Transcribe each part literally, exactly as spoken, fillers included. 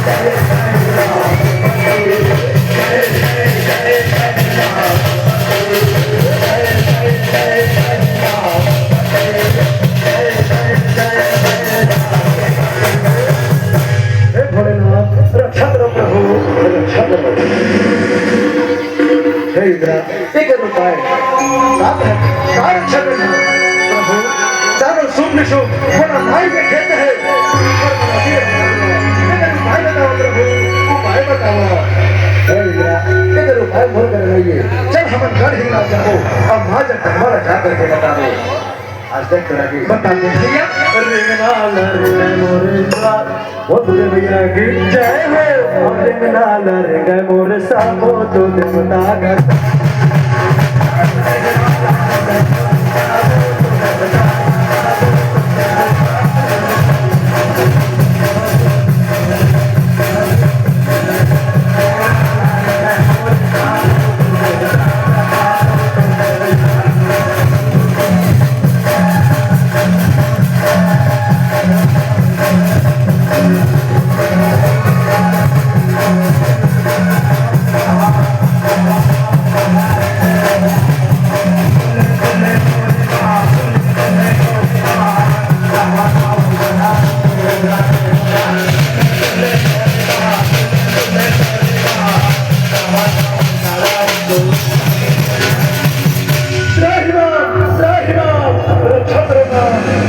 हे भोलेनाथ, रक्षा करो प्रभु, रक्षा करो। हे इंद्रा, एकर उपाय का है? का रक्षा करना? प्रभु, जानो शुभ निशुभ, मोला माई के खेत है। पर मोला भी रक्षा करना। एकर उपाय बताओ प्रभु, उपाय बताओ। हे इंद्रा, एकर उपाय मोर कर रही है। चल हमन गढ़ हिंगलाज जाबो, अब माँ जगदम्बा ला जा करके बताबो। आज देख तो लगे। बता दे भैया। रिंगना लरिंग मोरे साथ, वो तुझे भैया की जय हो। रिंगना लरिंग मोरे साथ, वो तो देवता का त्राहि मां, त्राहि मां, रक्षा करो मां,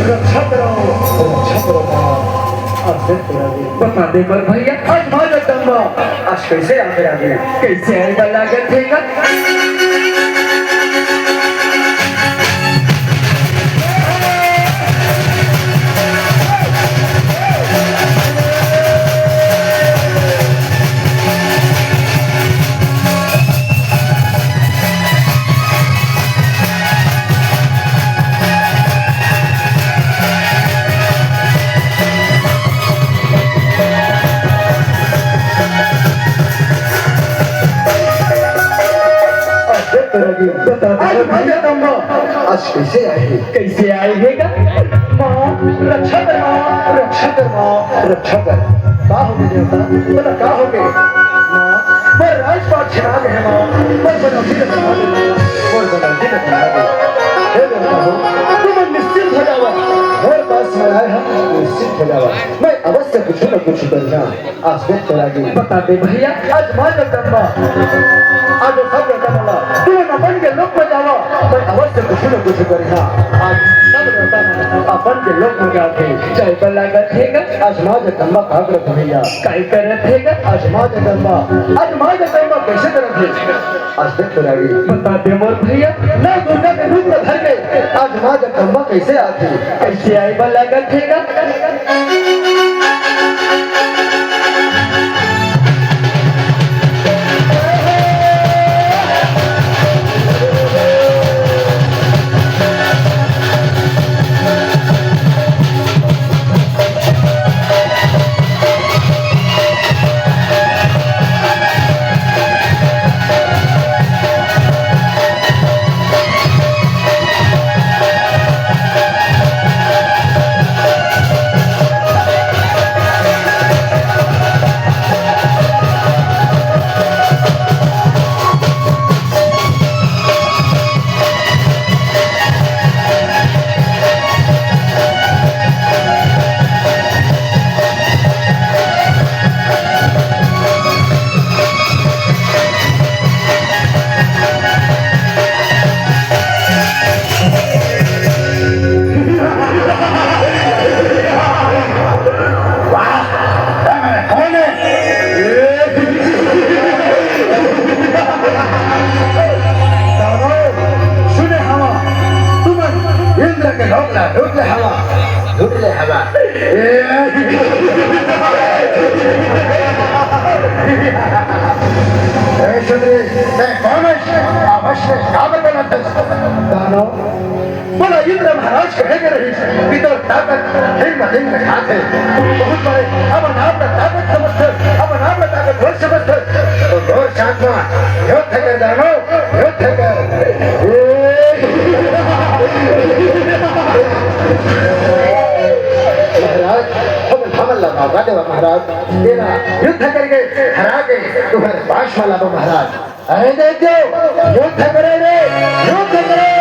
रक्षा करो, रक्षा करो मां। आज देख तो लगे। बता दे मोर भैया, आज माँ जगदम्बा आज कैसे आगे आगे? कैसे आए वाला गथेगा? आज माँ जगदम्बा आज कैसे आए हे? कैसे आए हे गा? माँ, रक्षा कर माँ, रक्षा कर माँ, रक्षा कर। का हो गे देवता? बोला का हो गे? माँ, मोर राजपाट छिना गे हे माँ, मोर बनौती ला बना दे माँ, मोर बनौती ला बना दे। हे देवता हो, तुमन निश्चिंत हो जावा, मोर पास में आए हव, निश्चिंत हो जावा, मैं अवश्य कुछ न कुछ करिहौं। आज देख तो लगे। बता दे भैया, आज माँ जगदम्बा, आज सब देवता मन ला, तुमन अपन के लोक में जावा, मैं अवश्य कुछ न कुछ करिहौं। आज सब देवता मन अपन के लोक में जाथे। जाए बर लागत हे गा। आज माँ जगदम्बा का करत हे भैया? काय करत हे गा? आज माँ जगदम्बा, आज माँ जगदम्बा कैसे करत हे? आज देख तो लगे। बता दे मोर भैया। नौ दुर्गा के रूप में धर के आज माँ जगदम्बा कैसे आथे? कैसे आए बर लागत हे गा? सुने हवा, तुमन इंद्र के लोक ला लूट ले हवा, लूट ले हवा। ए, ए, सुंदरी, मैं कौन हूँ? अवश्य का बतलाते? दानव, बोला, इंद्र महाराज कहे के रहिस कि तोर ताकत हिम हिम के साथ हे। बहुत बड़े, अपन आप ला ताकत समझथे, अपन आप ला ताकतवर समझथे। तो घोर साधना, यो थे के दानव, यो थे के। ए! महाराज, हम, हमन ला माफ देवा महाराज, तेला युद्ध करके हरा के तुम्हारे पास में लाबो महाराज। अरे देख दो, युद्ध करे रे, युद्ध करे।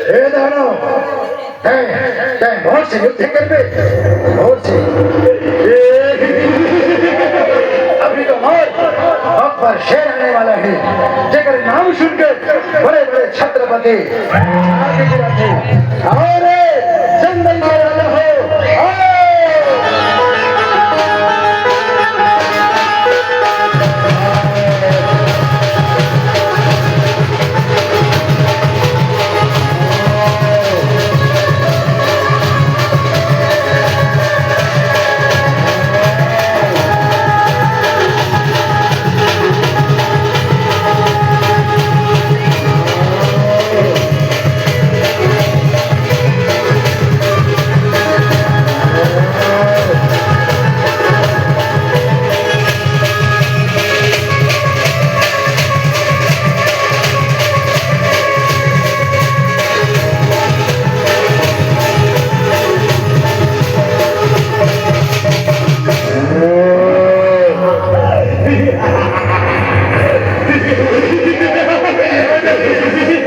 हे दानव, तैं, तैं मोर से युद्ध करबे, मोर से। अभी तो मोर बब्बर शेर आने वाला है, जेकर नाम सुनके बड़े-बड़े छत्रपति आगे गिरा थे। अरे, जंगल में वाला हो, आओ।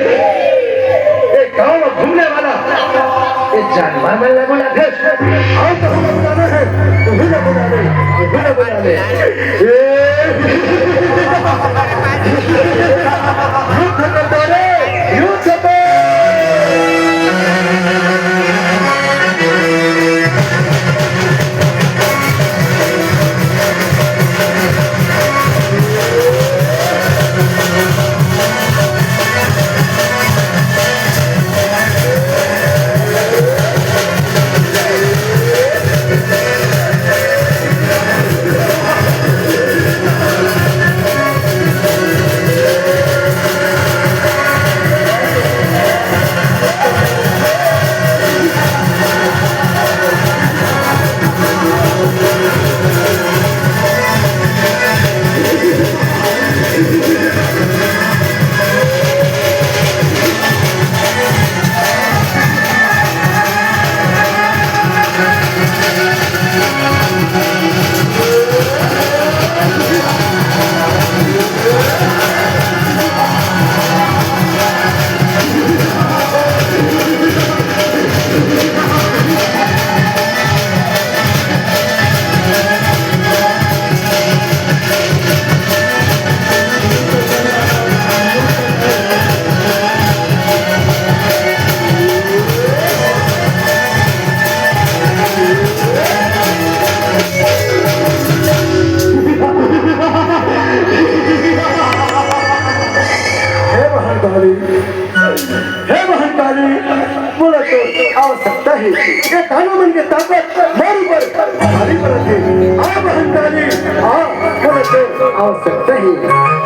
ये गांव में घूमने वाला, ये जानवर मन ला बुलाथे। आओ तो हम बुलाना है, तुम्ही ला बुलाना है, तुम्ही ला बुलाना है। ये युद्ध करता रे, युद्ध कर। हे महाकाली, हे महाकाली, मोला तो आवश्यकता हे। ये दानव मन के ताकत मोर ऊपर भारी पड़त हे। आ महाकाली, आ, मोला तो आवश्यकता हे।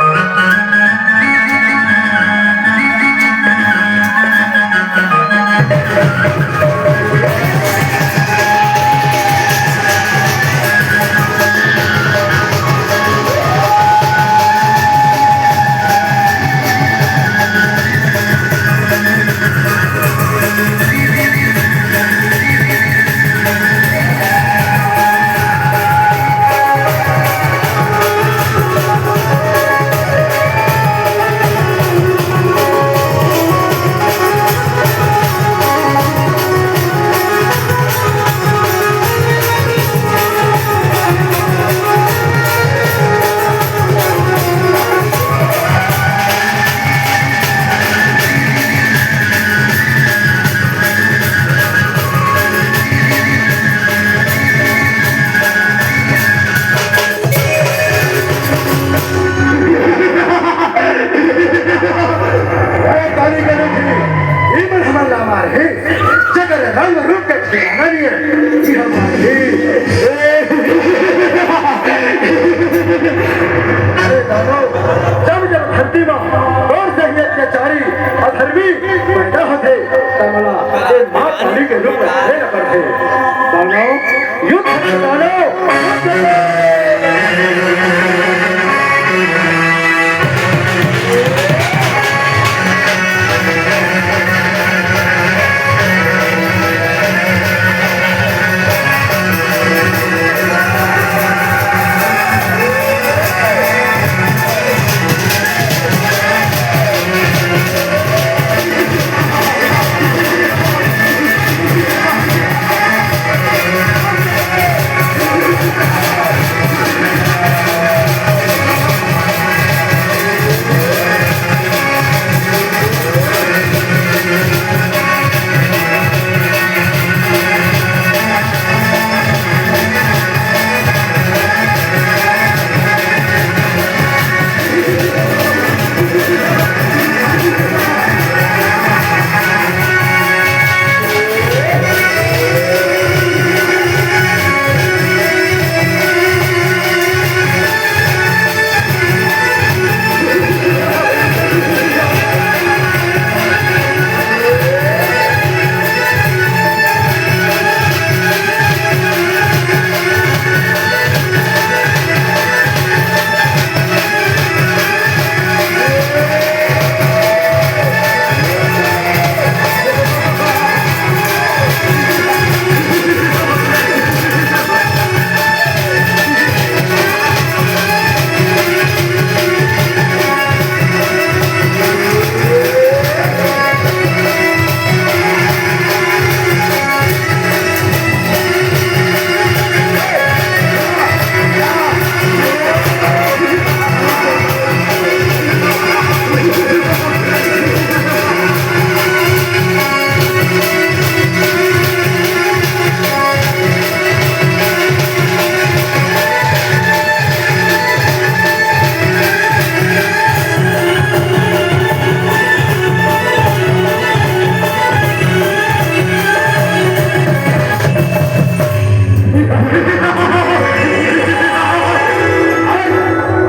युद्ध कर डालो, युद्ध कर डालो।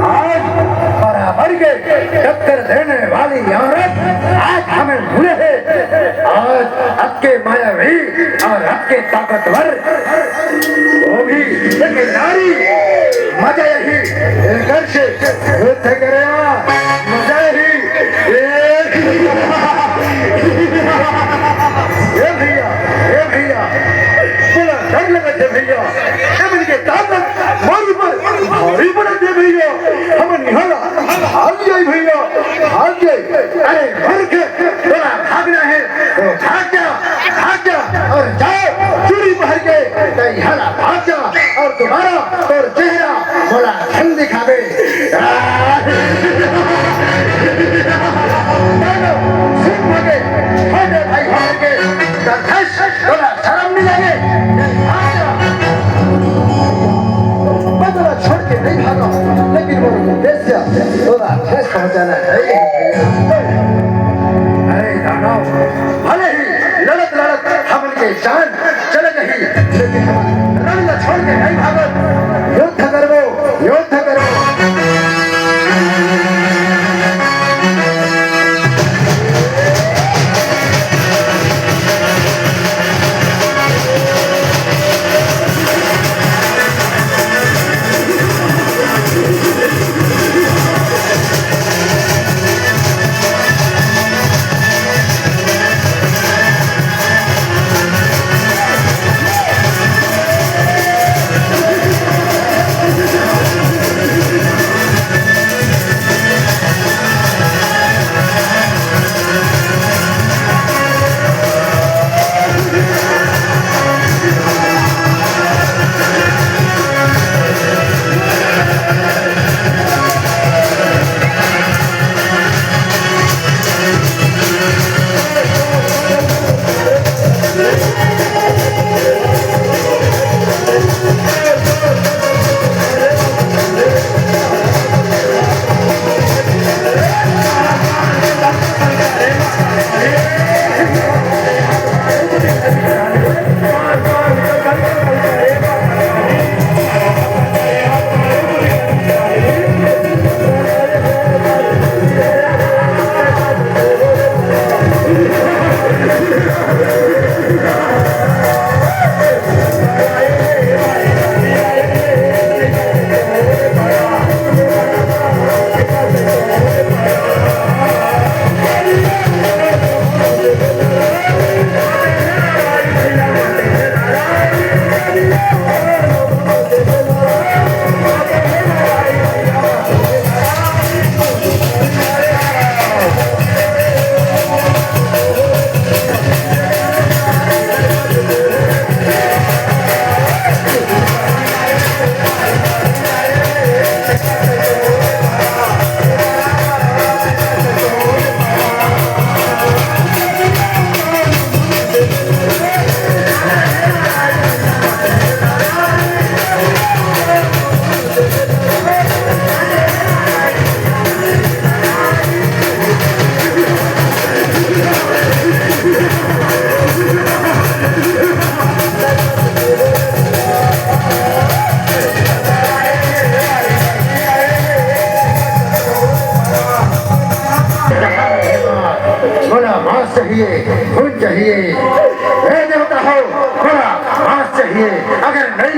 आज बराबर के टक्कर देने वाली औरत आज हमें मिले है। आज अतके मायावी और अतके ताकतवर, वो भी एक नारी। मजा यही, एकर से युद्ध करे, मजा यही। ए, ए भैया, ए भैया, बड़ा डर लगत है भैया। हमन के ताकत मोर ऊपर भारी पड़त है भैया। हमन यहाँ भाग जाई भैया, भाग जाई। अरे मर के तोला भागना है तो भाग जा, भाग जा और जाओ चूड़ी पहन के। तई हला भाग जा और दोबारा तोर चेहरा मोला झन दिखाबे। मानो सिंह के छोटे भाई होने के तोला शर्म नहीं लगे? भाग जा। मैं तोला छोड़ के नहीं भागा, लेकिन वो उद्देश्य तोला ठेस पहुंचाना है। अरे दानव, भले ही लड़त लड़त हमन के जान चले जाही, लेकिन हमन रण ला छोड़ के नहीं भागत। युद्ध करबो, युद्ध करबो।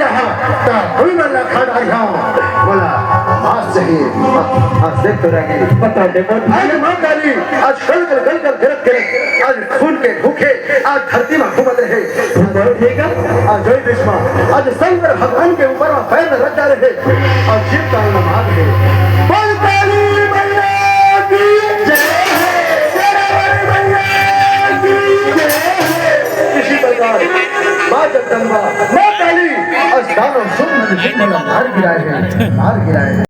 ता कोई मन ला खा डारिहा। मोला मांस चाहिए। आज देख तो रागी, बता दे मन। आज माँ काली, आज कल कल कल कल करत करत, आज खून के भूखे, आज धरती में घूमत रहे। तू बैठेगा? आज जय विश्व, आज शंकर भगवान के ऊपर में पैर रख डारे हे। आज जीव का मार हे। बोल काली मैया की जय। शेरावाली मैया की जय। इसी प्रकार माँ जगदम्बा, माँ काली, आज दानव सुंदर सिंह मार गिराए हे, मार गिराए हे।